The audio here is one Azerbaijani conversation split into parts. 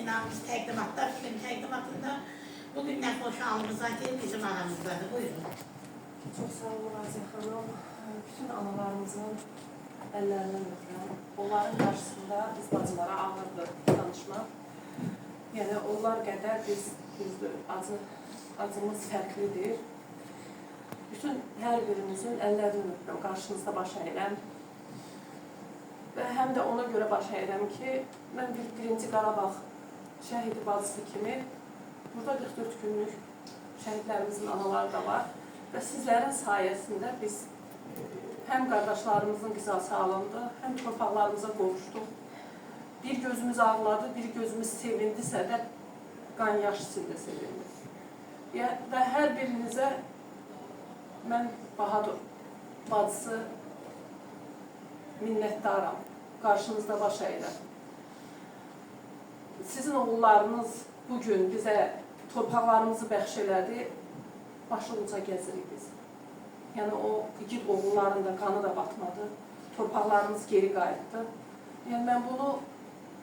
Binamız təqdimatda, film təqdimatında. Bugün nə xoş halımıza ki, bizim aramızdadır. Buyurun. Çox sağ olun Aziyə xanım. Bütün analarımızın əllərindən öpürəm. Onların qarşısında biz bacılara ağırdır danışmaq. Yəni onlar qədər biz düzdür, acımız fərqlidir. Bütün hər birinizin əllərindən öpürəm, qarşınızda baş əyirəm. Və həm də ona görə baş əyirəm ki, mən bir birinci Qarabağ şəhidi bacısı kimi burada 44 günlük şəhidlərimizin anaları da var. Və sizlərin sayəsində biz həm qardaşlarımızın qisası alındı, həm torpaqlarımıza qovuşduq. Bir gözümüz ağladı, bir gözümüz sevindisə də qan yaş içində sevindi. Və hər birinizə mən Bahadur bacısı minnətdaram. Qarşınızda baş əyirəm. Sizin oğullarınız bugün bizə torpaqlarımızı bəxş elədi, başı uca gəzirik biz. Yəni o igid oğulların da qanı da batmadı. Torpaqlarımız geri qayıtdı. Yəni mən bunu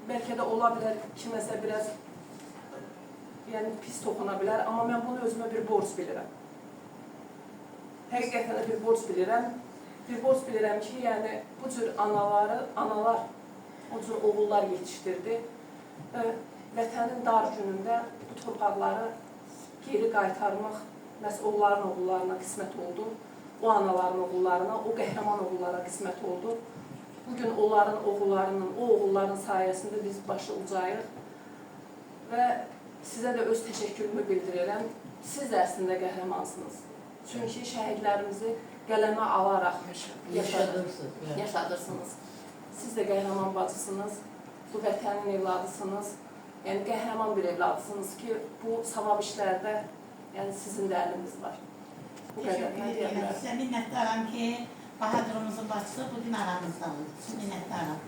bəlkə də ola bilər kiməsə biraz yəni pis toxuna bilər, amma mən bunu özümə bir borc bilirəm. Həqiqətən də bir borc bilirəm. Bir borc bilirəm ki, yəni bu cür analar o cür oğullar yetişdirdi və vətənin dar günündə bu torpaqları geri qaytarmaq məhz onların oğullarına qismət oldu. O anaların oğullarına, o qəhrəman oğullara qismət oldu. Bugün onların oğullarının, o oğulların sayəsində biz başı ucayıq və sizə də öz təşəkkürümü bildirirəm. Siz də əslində qəhrəmansınız. Çünki şəhidlərimizi qələmə alaraq Yaşadırsınız. yaşadırsınız. Siz də qəhrəman bacısınız, bu vətənin evladısınız. Yəni qəhrəman bir evladısınız ki, bu savab işlərdə yəni sizin də əliniz var. Bu qədər Teşekkür mən deyə edirəm. bilərəm. Sizə minnətdaram ki, Bahadurumuzun bacısı bugün aramızdadır. Minnətdaram.